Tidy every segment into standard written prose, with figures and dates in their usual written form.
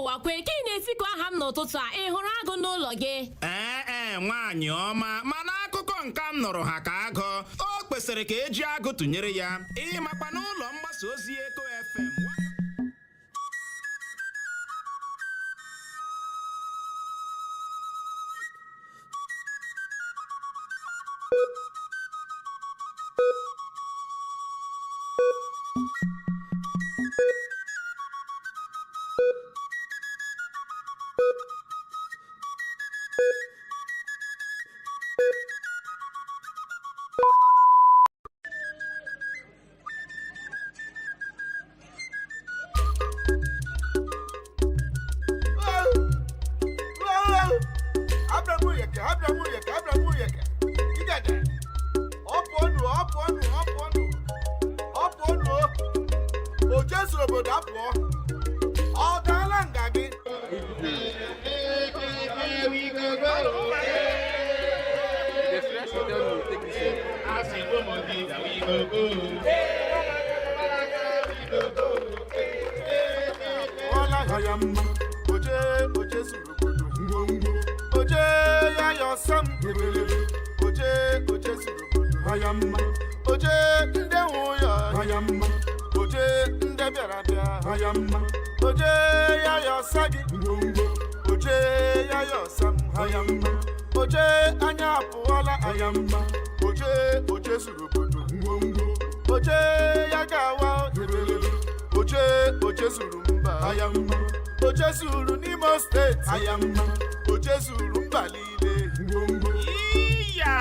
Ụwa kwe ka ị na-etiku aha m n'ụtụtụ a, ị hụrụ agụ n'ụlọ gị? Ee e, nwaanyị ọma, mana akụkọ nke m nụrụ ha ka agụ, o kwesịrị ka eji agụ tụnyere ya. Ịmakwa n'ụlọ mgbasa ozi Eko FM. Oje zuru obodo apụọ, ọ daala nga gị. The stress you tell me, take this one. Ọla ha ya mma. Oje, oje zuru obodo ngwongwo. Oje ya ya ọsọ m. Oje, oje zuru obodo ha ya mma. Oje ndị nwe ya ha ya mma. Oje ndị bịara bịa ha ya mma. Oje ya ya ọsọ gị ngwongwo. Oje ya ya ọsọ m ha ya mma. Oje anya apụọla ha ya mma. Oje, oje zuru obodo ngwongwo. Oje ya ga-awa ebelebe. Oje, oje zuru mba ayamma. Oje zuru n'Imo Steeti ayamma. Oje zuru mba niile ngwongwo. Iya!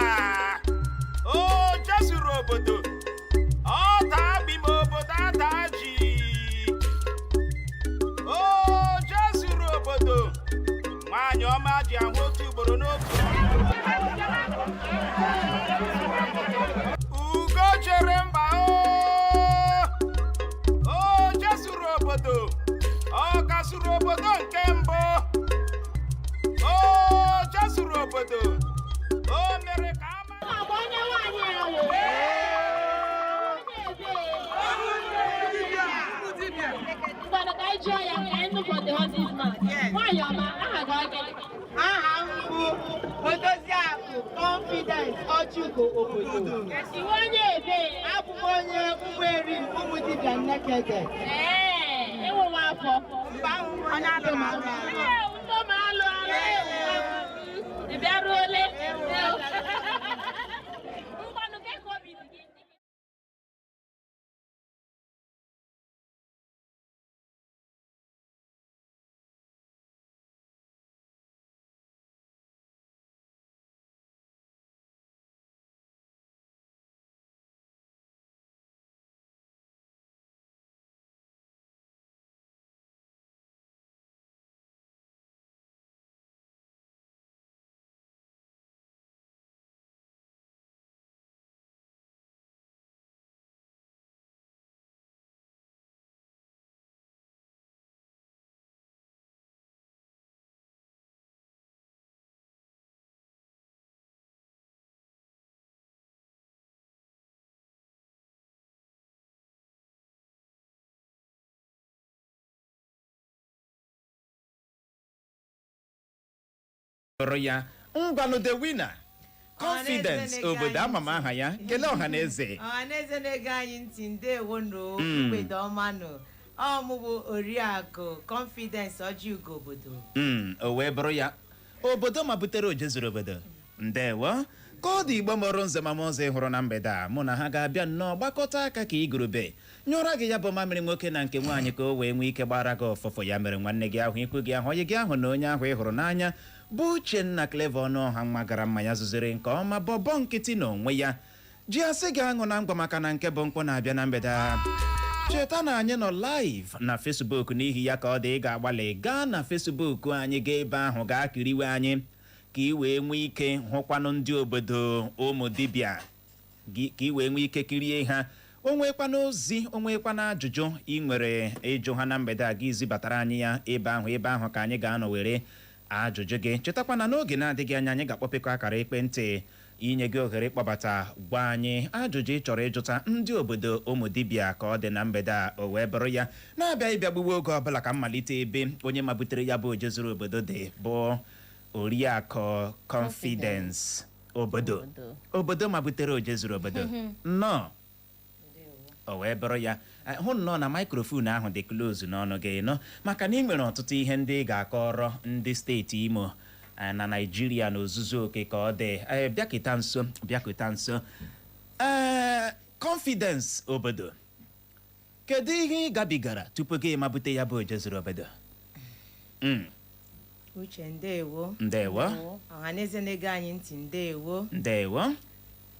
Oje zuru obodo, ọ taa bim obodo ata ji. Oje zuru obodo, nwaanyị ọma ji ahụ otu ugboro n'otu. Ugo chere mba o, oje zuru obodo, ọ ka zuru obodo nke mbụ. Oje zuru obodo, o mere ka ama. Agba onye nwaanyị ahụ. Ngwanụ, ka anyị jụọ ya, ka anyị nụ from the horse's mouth. Nwaanyị ọma, aha gị ọ gịnị? Aha m bụ Odoziakụ Confidence Ọchụko Obodo. Iwe onye ebe? Abụ m onye Ụmụeri, Ụmụdibịa Nnekede. Ee, ịwụ nwa afọ. Mba, ahụ m onye alụmalụ. Ee, ndị ma alụ alụ. Ị bịaruole? Ngwanụ, ka obi dị gị? Bụrụ ya. Ngwanụ, the winner, Confidence Ọhaneze na-ege Obodo, anyị ama m ntị. aha ya. Kelee ọha na eze. Ọhaneze na-ege anyị ntị, ndewo nụ, mgbede ọma nụ. Ọ mụ bụ Oriakụ Confidence Ọjịugo Obodo. O wee bụrụ ya. Obodo ma butere oje zuru obodo, ndewo. Ka ọ dị, Igbo mụrụ nze ma m ọzọ, ị hụrụ na mgbede a, mụ na ha ga-abịa nnọọ gbakọta aka ka igurube nyụra gị ya bụ mamịrị nwoke na nke nwaanyị, ka o wee nwee ike gbara gị ọfụfụ. Ya mere, nwanne gị ahụ, ikwu gị ahụ, onye gị ahụ na onye ahụ ị hụrụ n'anya, bụ Uchenna Clever Ọnụọha, nwa gara mma ya zụziri nke ọma, bọbọ nkịtị na onwe ya ji asị gị aṅụ na ngwa, maka na nke bụ nkwụ na-abịa na mgbede a. Cheta na anyị nọ live na Facebook. N'ihi ya, ka ọ dị, ị ga-agbalị gaa na Facebook anyị, gaa ebe ahụ, gaa kiriwe anyị, ka ị wee nwee ike hụkwanụ ndị obodo ụmụ dibịa gị, ka ị wee nwee ike kirie ha. O nwekwana ozi, o nwekwana ajụjụ ị nwere ịjụ ha na mgbede a, gị zibatara anyị ya ebe ahụ. Ebe ahụ ka anyị ga-anọ were ajụjụ gị. Chetakwa na n'oge na-adịghị anya, anyị ga-akpọpekọ akara ekwentị. Inye gị ohere ịkpọbata, gwa anyị ajụjụ ị chọrọ ịjụta ndị obodo ụmụ dibịa ka ọ dị na mgbede a. O wee bụrụ ya na-abịa ịbịa gbuwe oge ọbụla, ka mmalite ebe onye mabutere ya bụ oje zuru obodo dị, bụ Oriakụ Confidence Obodo. Obodo. Obodo mabutere oje zuru obodo, nnọọ. O wee bụrụ ya. Hụ nnọọ na microphone ahụ dị close n'ọnụ gị nọ, maka na ị nwere ọtụtụ ihe ndị ị ga-akọrọ ndị steeti Imo na Naijiria na ozuzu oke ka ọ dị. Bịakịta nso, bịakịta nso. Ee, Confidence Obodo, kedu ihe ị gabigara tupu gị mabute ya bụ oje zuru obodo? Uche, ndewo. Ndewo. Ọhaneze na-ege anyị ntị, ndewo. Ndewo.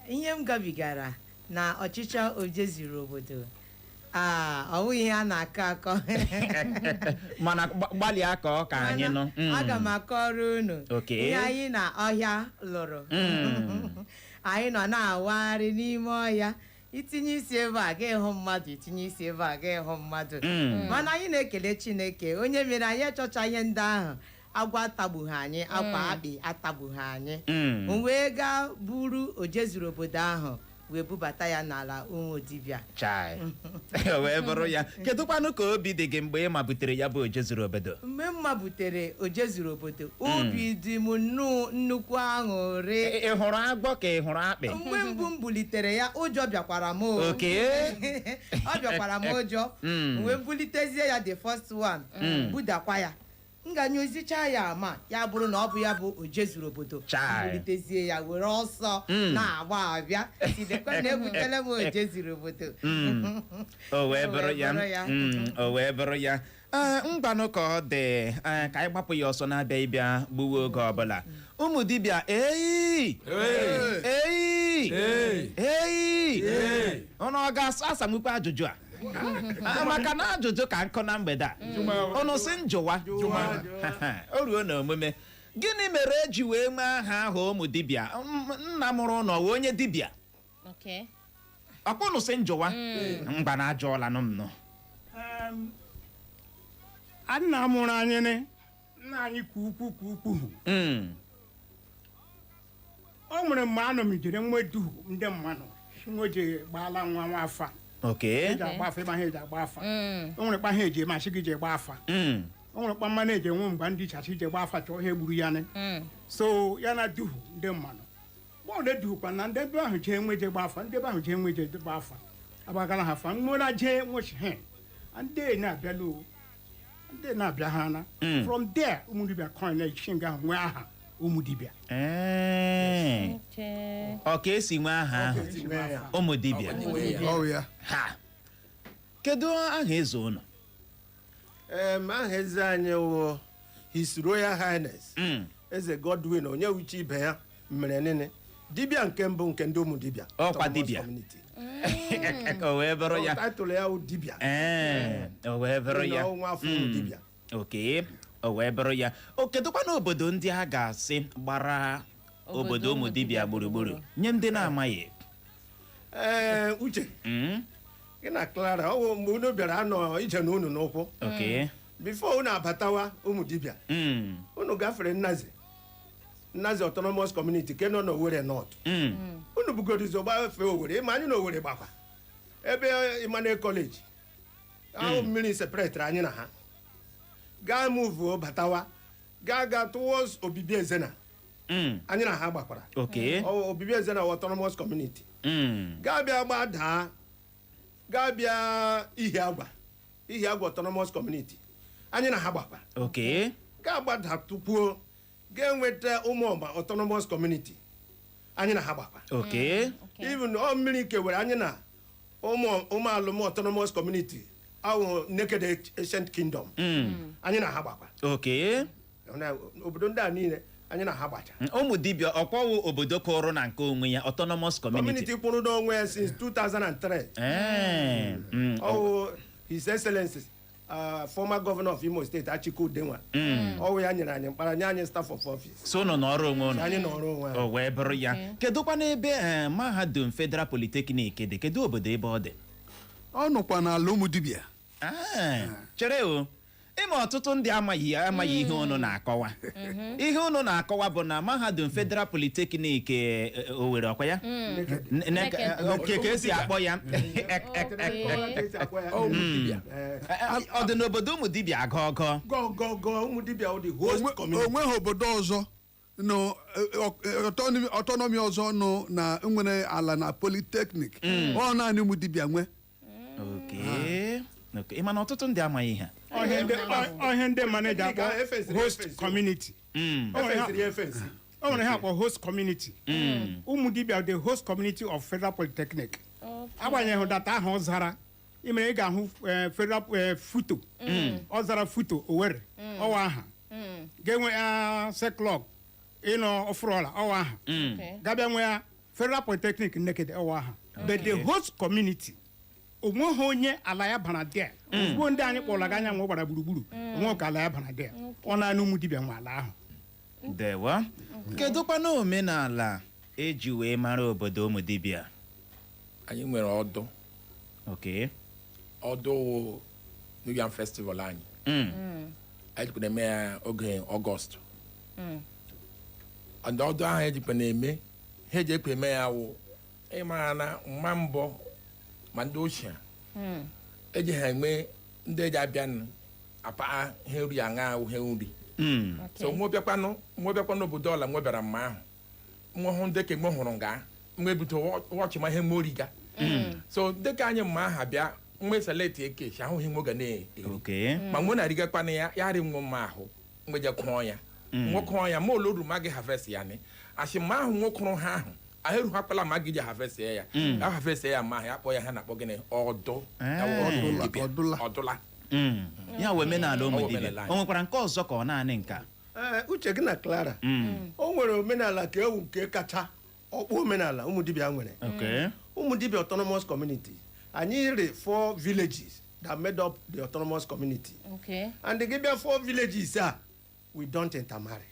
Ihe m gabigara na ọchịchọ oje zuru obodo a, ọ bụghị ihe a na-akọ akọ. Mana gbalịa ka ọ ka anyị nụ. Aga m akọrọ unu ihe anyị na ọhịa lụrụ. Anyị nọ na-awagharị n'ime ọhịa, itinye isi ebe a ga ịhụ mmadụ, itinye isi ebe a ga ịhụ mmadụ. Mana anyị na-ekele Chineke onye mere anyị achọcha ihe ndị ahụ. Agwọ atagbughị anyị, akwa akpị atagbughị anyị. M wee gaa buru ojezuru obodo ahụ wee bubata ya n'ala ụmụ dibịa. Chai, o wee bụrụ ya. Kedụkwanụ ka obi dị gị mgbe ị mabutere ya bụ oje zuru obodo? Mgbe m mabutere ojezuru obodo, obi dị m nnukwu aṅụrị. Ị hụrụ agwọ ka ị hụrụ akpị? Mgbe mbụ m bulitere ya, ụjọ bịakwara m o. Ọ bịakwara m ụjọ. M wee bulitezie ya, the first one, budakwa ya, m ga-anyụzicha ya ama ya bụrụ na ọ bụ ya bụ ojezuru obodo. Chai. Bulitezie ya were ọsọ na-agba abịa sidekwa na ebutele m ojezuru obodo. O wee bụrụ ya. Bụrụ ya. O wee bụrụ ya. Ee, ngwanụ, ka ọ dị. Ee, ka anyị gbapụ ya ọsọ na-abịa ịbịa gbuwe oge ọbụla. Ụmụ dibịa, eyi eyi eyi, ụnụ ọ ga-asamukwa ajụjụ a? Ah, maka na ajụjụ ka nkụ na mgbede a. Ụnụ si njụwa o ruo na omume, gịnị mere eji wee nwee aha ahụ ụmụ dibịa? Nna mụrụ ụnọ wee onye dibịa? Ọkwa ụnụ si njụwa mgba na ajụọla nụ m nụ. A nna mụrụ anyị nị, nna anyị ka ukwu ka ukwu. O nwere mgbe anọ m jere nwedu ndị mmadụ nweje gbaala nwa nwa afa. Eji agba afa, ịgba ha eji agba afa. O nwere kpa ha eji eme asị gị je gba afa. O nwere kpa mmanụ eji enwe mgbe ndị iche asị je gba afa, chọọ ihe gburu ya nị. So ya na duhu ndị mmadụ bọọlụ eduhukwa na ndị ebe ahụ jee nwe je gba afa, ndị ebe ahụ jee nwe je gba afa, agbagala ha afa nwere jee nwechi he ndị na-abịala o, ndị na-abịa ha na. From there, ụmụ dibịa coin na ichi nga ahụ nwee aha ụmụ dibịa. Ee. Ọ ka esi nwee aha ahụ ụmụ dibịa? Ọ ya. Ha, kedu aha eze ụnụ? Aha eze anyị wụ His Royal Highness Eze Godwin Onyewuchi ibe ya mere nene, dibịa nke mbụ nke ndị ụmụ dibịa Ọkwa Autonomous dibịa. Community. O wee bụrụ ya. Title ya wụ dibịa. Ee, o wee bụrụ ya. Nwa afọ ụmụ dibịa. Oke, o wee bụrụ ya. O kedụkwa obodo ndị a ga-asị gbara obodo ụmụ dibịa gburugburu, nye ndị na-amaghị? Ee, Uche, gị na Clara, ọ wụ mgbe unu bịara anọ ije na unu n'ụkwụ. Before unu abatawa ụmụ dibịa, unu gafere Nnazi, Nnazi Autonomous Community ke nọ n'Owerri North. Unu bugorizo gbafee Owerri, ịma anyị na Owerri gbakwa ebe Emmanuel College ahụ, mmiri separate anyị na ha. Gaa muvuo batawa, gaa gaa towards Obibi Ezena, anyị na ha gbakwara. Ọ Obibi Ezena Autonomous Community. Gaa bịa gbadaa, gaa bịa Ihiagwa, Ihiagwa Autonomous Community, anyị na ha gbakwa. Gaa gbada tupuo ga-enweta Ụmụọma Autonomous Community, anyị na ha gbakwa. Even ọ mmiri kewere anyị na ụmụ ụmụalụm Autonomous Community ahụ, Naked Ancient Kingdom, anyị na ha gbakwa. Obodo ndị a niile, anyị na ha gbacha. Ụmụ dibịa ọkwọwụ obodo kụrụ na nke onwe ya, autonomous community? Community kwụrụ n'onwe ya since 2003. Ee, ọwụ His Excellency, former governor of Imo State, Achike Udenwa, ọwụ ya nyere anyị mkpara, nye anyị staff of office. So unu nọrọ onwe unu? Anyị nọrọ onwe anyị. O wee bụrụ ya. Kedụkwa n'ebe mahadum Federal Polytechnic dị? Kedu obodo ebe ọ dị? Ọ nọkwa n'ala ụmụ dibịa. Ah, chere o. Ịma ọtụtụ ndị amaghị ihe unu na-akọwa. Ihe unu na-akọwa bụ na mahadum Federal Polytechnic Owerri, ọkwa ya? Oke ka esi akpọ ya. Ọ ụmụ dibịa. Ọ dị n'obodo ụmụ dibịa agọgọ. Gọ ụmụ dibịa wụ the host community. Onweghị obodo ọzọ nọ autonomy ọzọ nọ na nwere ala na polytechnic. Ọ naanị ụmụ dibịa nwe. Okay, ị ma na ọtụtụ ndị amaghị ihe. Ọhịa ndị manager Dịka akpọ efesiri host efesi. community. Efesiri efesi. O nwere ihe akpọ host community. Ụmụ dibịa, the host community of Federal Polytechnic. Agbanyeghị data ahụ ọ zara imere, ị ga-ahụ Federal FUTO. Ọ zara FUTO Owerri, ọwa aha ga-enwe ya seklọg ịnọ ọfụrụọla, ọwa aha gabịa nwe ya Federal Polytechnic Nekede, ọwa aha. But the host community, onweghị onye ala ya bara there. Ozugbo ndị anyị kpọrọ gị anya nwe gbara gburugburu, onwe ka ala ya bara there. Ọ naanị ụmụ dibịa nwe ala ahụ. Dewa, kedụkwana omenala eji wee mara obodo ụmụ dibịa? Anyị nwere ọdụ. Ọdụ wụ New Yam Festival anyị. Anyị jikwa na-eme ya oge Ọgọst, and ọdụ ahụ ejikwa na-eme ha eji ekwe eme ya wụ ịmara na mma mbọ ma ndị ochie eji ha enwe ndị eji abịa nụ apa ha nri aṅa ahụ ha nri. So nwa bịakwanụ obodo ọla nwe bịara mma ahụ nwa hụ ndị ka nwe hụrụ nga nwe bute wọchị ma ihe nwe origa. So dịka anyị mma aha bịa nwe select eke si ahụghị nwe ga na-eri ma nwe na-arigakwana ya ya rị nwe mma ahụ nwe je kụọ ya nwe kụọ ya ma oloru ma gị harvest ya ni asị mma ahụ nwe kụrụ ha ahụ ahụ eruhakwala ma gị ji harvest ya ya harvest ya ma ahụ ya kpọ ya ha na-akpọ gịnị? Ọdụ. Ya wụ ọdụ Ọdụla, dibịa. ọdụla. Ọdụla. Ya wụ omenala ụmụ Ọ wụ dibịa. omenala anyị. O nwekwara nke ọzọ ka ọ naanị nka? Ee, uche gị na Clara, o nwere omenala ka ewu nke kacha ọkpụ omenala ụmụ dibịa nwere. Ụmụ dibịa autonomous community, anyị rị four villages that made up the autonomous community. And gị bịa four villages a, we don't intermarry.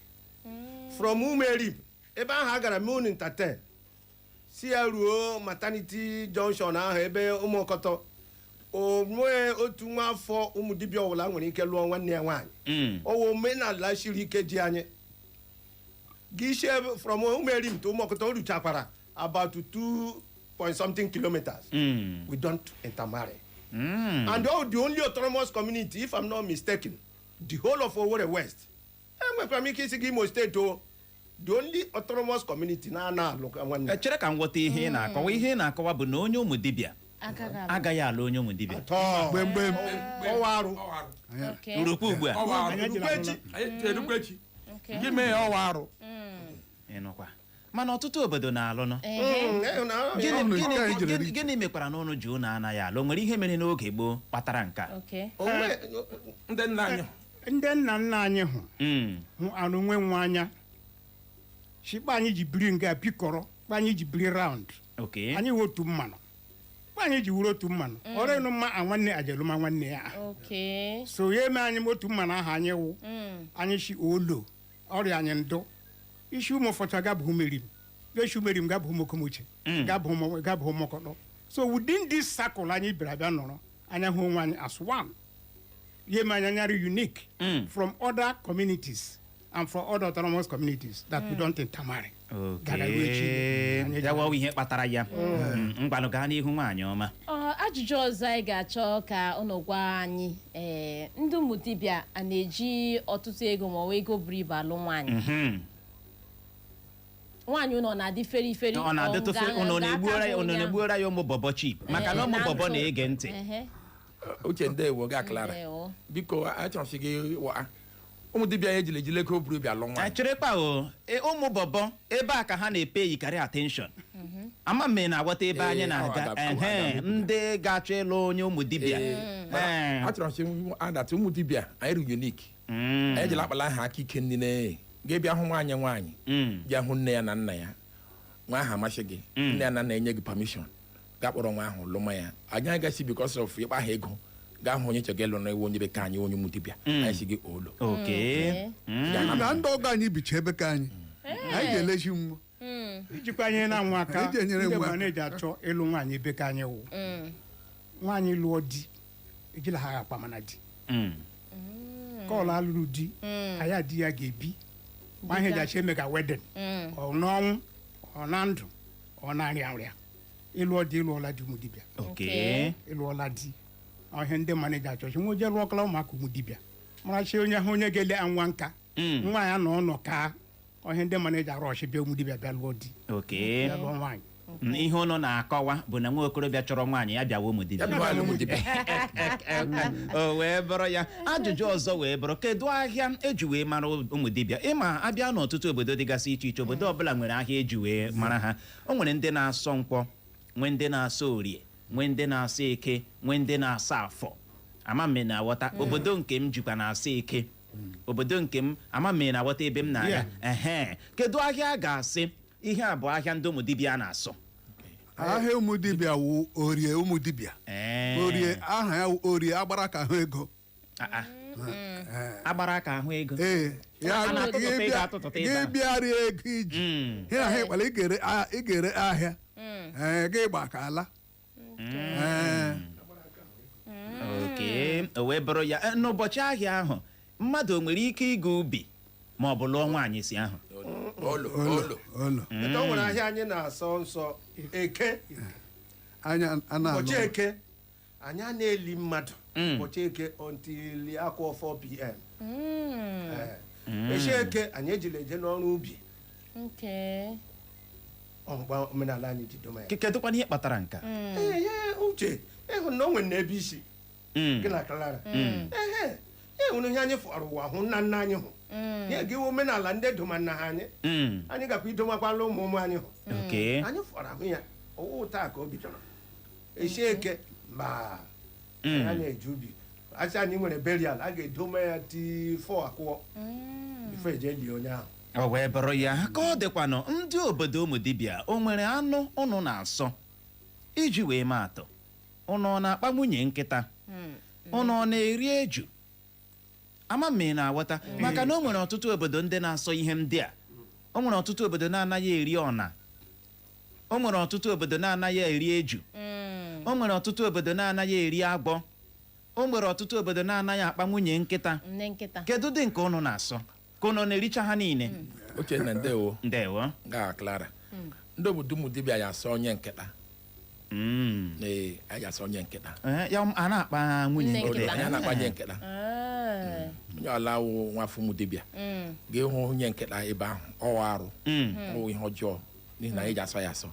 From Umerim ebe ahụ a gara mee unu entertain si ya ruo maternity junction ahụ ebe ụmụọkọtọ onwe otu nwa afọ ụmụ dibịa ọbụla nwere ike lụọ nwanne ya nwaanyị. Ọwụ omenala siri ike ji anyị gị sie from Umerim to ụmụọkọtọ o ruchakwara about two point something kilometers. We don't intermarry. And all the only autonomous community, if I'm not mistaken, the whole of Owerri West, enwekwara m ike isi gị Imo Steeti o, the only autonomous community na-ana alụ ka nwanne. Chere ka m ghọta ihe ị na-akọwa. Ihe ị na-akọwa bụ na onye ụmụ dibịa agaghị alụ. Agaghị alụ onye ụmụ dibịa. Atọ. Gbemgbem. Ọwa arụ. Ọwa arụ. Urukwu ugbu a. Ọwa arụ. Anyị ejila Erukwa echi. Anyị erukwa echi. Gị mee ya ọwa arụ. Ịnụkwa, mana ọtụtụ obodo na-alụnụ. Gịnị Ọnụ nke gịnị anyị jere gịnị ije. Gịnị mekwara n'ụnụ ji ụnụ anaghị alụ? O nwere ihe mere n'oge gboo kpatara nke a? Ndị nna anyị Ndị nna nna anyị hụ hụ anụ nwe nwa anya shikpa anyị ji biri nga bikọrọ kpa anyị ji biri round. Anyị wụ otu mmanụ kpa anyị ji wuru otu mmanụ ọrụ ịnụ mma a nwanne ajelụma nwanne ya. So ya eme anyị otu mmanụ ahụ anyị wụ anyị shi olo ọrịa anyị ndụ isi ụmụ ụfọdụ gabụ umerim ga-esi umerim gabụ ụmụokomoche gabụ ụmụkọtọ. So within this circle anyị bịara bịa nọrọ anya hụ onwe anyị as one. Ya eme anyị anyarị unique from other communities and from other autonomous communities that we don't intermarry. Gara ruo echi, anyị Ya wawa ihe kpatara ya. Ngwanụ, gaa n'ihu, nwaanyị ọma. Ọ, ajụjụ ọzọ anyị ga-achọ ka unu gwa anyị, ee, ndị ụmụ dibịa a na-eji ọtụtụ ego ma ọ bụ ego buru ibu alụ nwaanyị? Nwaanyị unu ọ na-adị feri feri? Ọ na-adịtụ Ọ unu ga-aka na-egbuora ya bụ unu onye ahụ? na-egbuora ya ụmụ bọbọ chip maka na ụmụ na bọbọ ntụ. na-ege ntị. Uche, ndewo ga Clara. Ndewo. Biko, achọrọ gị wa ụmụ dibịa ejila ejila ego buru ibu alụ nwaanyị. Cherekwa o, ụmụ bọbọ ebe a ka ha na-epe yikarị attention. Ama m na-aghọta ebe anyị na-aga. Awa, Ndị ga-achọ ịlụ onye ụmụ dibịa. Achọrọ m sị adatị ụmụ dibịa anyị rụ unique. Anyị ejila akpala aha aka ike nne ga-ebịa hụ nwaanyị nwaanyị bịa hụ nne ya na nna ya nwa ahụ amasị gị, nne ya na nna enye gị permission gaa kpọrọ nwa ahụ lụma ya. Anyị agaghị because of ịkpa ha ego gaa hụ onye chọga ịlụ na ewu onye bekee anyị onye ụmụ dibịa anyị si gị olo. Na ndị ọgọ anyị bicha ebe ka anyị anyị ga-elechi mmụọ. Ijikwa anyị na-anwụ aka. Eji enyere ndị nwa mgbe aka. na-eji achọ ịlụ nwaanyị ebe ka anyị wụ nwaanyị lụọ di ejila ha akpa mana di. Nke ọla alụrụ di, aya di ya ga-ebi ma ihe eji achọ eme ka wedding, ọ n'ọnwụ, ọ na ndụ, ọ na-arịa nrịa. Ịlụọ di, ịlụọla di ụmụ dibịa. Ịlụọla di, ọhịa ndị mmadụ ji achọchi nwa oje lụọkọla ụmụaka ụmụ dibịa marachi onye ahụ, onye ga-ele nwa nka nwa ya nọ ụlọ ka ọhịa ndị mmadụ ji arụ ọchị bịa ụmụ dibịa bịa lụọ di, bịa lụọ nwaanyị. Ihe ụnụ na-akọwa bụ na nwa okorobịa chọrọ nwaanyị ya bịawa ụmụ dibịa. Ya bịawa ụmụ dibịa. O wee bụrụ ya, ajụjụ ọzọ wee bụrụ, kedu ahịa eji wee mara ụmụ dibịa? Ịma abịa n'ọtụtụ obodo dịgasị iche iche, obodo ọbụla nwere ahịa eji wee mara ha. O nwere ndị na-asọ nkwọ, nwee ndị na-asọ orie, nwee ndị na-asọ eke, nwee ndị na-asọ afọ. Ama m na-aghọta. Obodo nke m jikwa na-asọ eke, obodo nke m, ama m na-aghọta ebe m na-aga. Ehe, kedu ahịa a ga-asị ihe a bụ ahịa ndị ụmụ dibịa na-asọ? Ahịa ụmụ dibịa wụ orie ụmụ dibịa. Orie, aha ya wụ orie agbara ka ahụ ego. Ah, ah. Agbara aka ahụ ego. Ee, ya. A na-atụtụta gị ego, atụtụta ego gị ahụ. bịa rie ego iji ihe na ha ịkpara, ị ga-ere ahịa. Ee, gị gba ka ala. Ee. Oke, o wee bụrụ ya. N'ụbọchị ahịa ahụ, mmadụ o nwere ike ịga ubi ma ọ bụ lụọ nwaanyị si ahụ? Olo olo. Olo. Ete o nwere ahịa anyị na-asọ nsọ, eke. Anya a na-alụ. Ụbọchị eke, anyị a na-eli mmadụ ụbọchị eke until akwa 4 p.m. Ee. Echi eke, anyị ejila eje n'ọrụ ubi. Ọmgba omenala anyị ji doma ya. Kedụkwana ihe kpatara nke a? Ee, ya uche ịhụ na o nwere n'ebe isi gị na Clara. Ehe, ya nwere ihe anyị fọrọ ụwa hụ, nna nna anyị hụ ya gị omenala ndị doma nna ha anyị. Anyị gakwa idomakwala ụmụ ụmụ anyị hụ. Anyị fọrọ ahụ ya ọwụ taa ka o bidoro esi eke mba. Anyị na-eje ubi, asị anyị nwere burial, a ga-edome ya ti fọ akụọ before eje lie onye ahụ. O wee bụrụ ya, ka ọ dịkwanụ, ndị obodo ụmụ dibịa, o nwere anụ ụnụ na-asọ? Iji wee maa atụ, ụnụ ọ na-akpa nwunye nkịta? Ụnụ ọ na-eri eju? Ama m ị na-aghọta, maka na o nwere ọtụtụ obodo ndị na-asọ ihe ndị a. O nwere ọtụtụ obodo na-anaghị eri ọna, o nwere ọtụtụ obodo na-anaghị eri eju, o nwere ọtụtụ obodo na-anaghị eri agbọ, o nwere ọtụtụ obodo na-anaghị akpa nwunye nkịta. Nne nkịta. Kedu dị nke ụnụ na-asọ, ka ụnụ na-ericha ha niile? Uchenna, ndewo. Ndewo. Nga Clara, ndị obodo ụmụ dibịa ya asọ onye nkịta. Ee, anyị asọ onye nkịta. Eh, ya a na-akpa nwunye Nne nkịta. nkịta. Anyị na-akpa onye nkịta. Onye ọla wụ nwafọ ụmụ dibịa ga-ịhụ onye nkịta ebe ahụ, ọwa arụ, ọwụ ihe ọjọọ, n'ihi na anyị ji asọ ya asọ.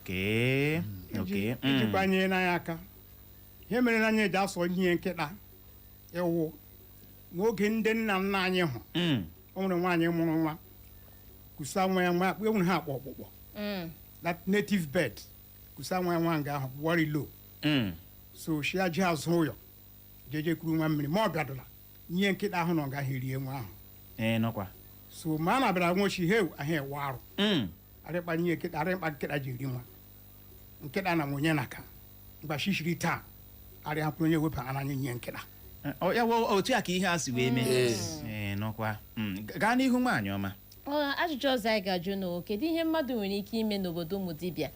Okay. Ijikwa nyere n'anya aka, ihe mere na anyị ji asọ ihe nkịta ịwụ n'oge ndị nna nna anyị hụ, o nwere nwaanyị mụrụ nwa, kusa nwa ya nwa, e nwere ha akpọ ọkpụkpọ, that native bed, kusa nwa ya nwa nga ahụ worry low. So shi ji azụ ụyọ jeje kuru nwa mmiri, ma ọ bịadụla nye nkịta ahụ na ọ gaghị rie nwa ahụ. Ee, nọkwa. So ma a na-abịara nwochi he ahụ ewe arụ. Arịkpa nye nkịta, arịkpa nkịta ji eri nwa nkịta na onye na ka mgbe shishiri taa arị hapụrụ onye wepụ anya nye nkịta. Eh, ọ ya wụ otu a ka ihe a si wee mee. Ee. Ee, nọkwa. Gaa n'ihu, nwaanyị ọma. Ọ, ajụjụ ọzọ anyị ga-ajụ nụ, kedu ihe mmadụ nwere ike ime n'obodo ụmụ dibịa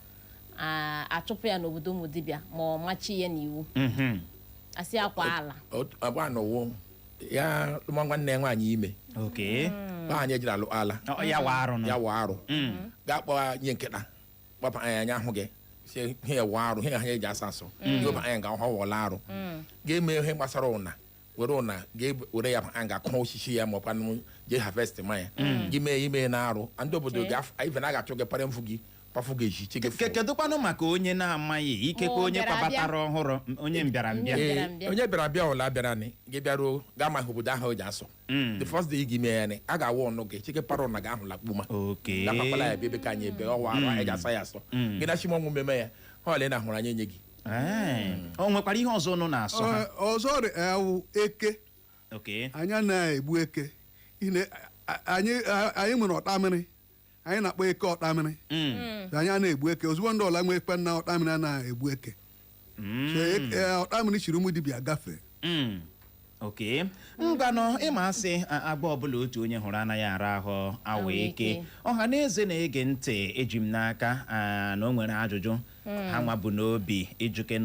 achụpụ ya n'obodo ụmụ dibịa ma ọ machi ya n'iwu, asị akwa ala? Ọgba n'ụwụ ya lụma nwanne ya nwaanyị ime. Ba anyị ejiri alụ ala. Ọ, ya wa arụ nọ. Ya wụ arụ. Gaa kpọọ nye nkịta, kpọpụ anya anya ahụ gị si ihe ya wụ arụ, ihe ha eji asa asọ ga anya nga ọ wọla arụ. Ga-eme ihe gbasara ụna, were ụna ga-were ya anya ga kụọ osisi ya, ma ọkwanụ jee harvest ma ya gị mee ime na arụ ndị obodo ga even a ga-achụ gị, para mfu gị, kpafu gị eji chi gị. Kedụkwanụ maka onye na-amaghị, ikekwe Ma ọ onye bịara abịa. kwabatara ọhụrụ, onye mbịarambịa? Onye Ee, mbịarambịa. onye bịara bịa ọla bịara ni gị bịaruo gaa ma obodo ahụ o ji asọ. The first day gị mee ya ni, a ga-awụ ọnụ gị chike para ụna gị ahụ lakpuma. Gapakwala ya bịa ebe ka anyị ebe ọwa arụ anyị ji asa ya asọ gị na chimọnwụ mmeme ya ha ole na hụrụ anyị enye gị. Ee. O nwekwara ihe ọzọ unu na-asọ ha? Ọzọ dị awụ eke. Anyị na-egbu eke. Anyị nwere ọtamịrị anyị na-akpọ eke ọtamịrị. Anyị a na-egbu eke ozugbo ndị ọla nwee ekpe na ọtamịrị a na-egbu eke. So, ọtamịrị chiri ụmụ dibịa gafee. Okay, ngwanụ, ịma asị agba ọbụla otu onye hụrụ anaghị ara ahụ awa Awa eke. eke. Ọha na eze na-ege ntị, eji m n'aka na o nwere ajụjụ ha nwa bụ n'obi ịjụke.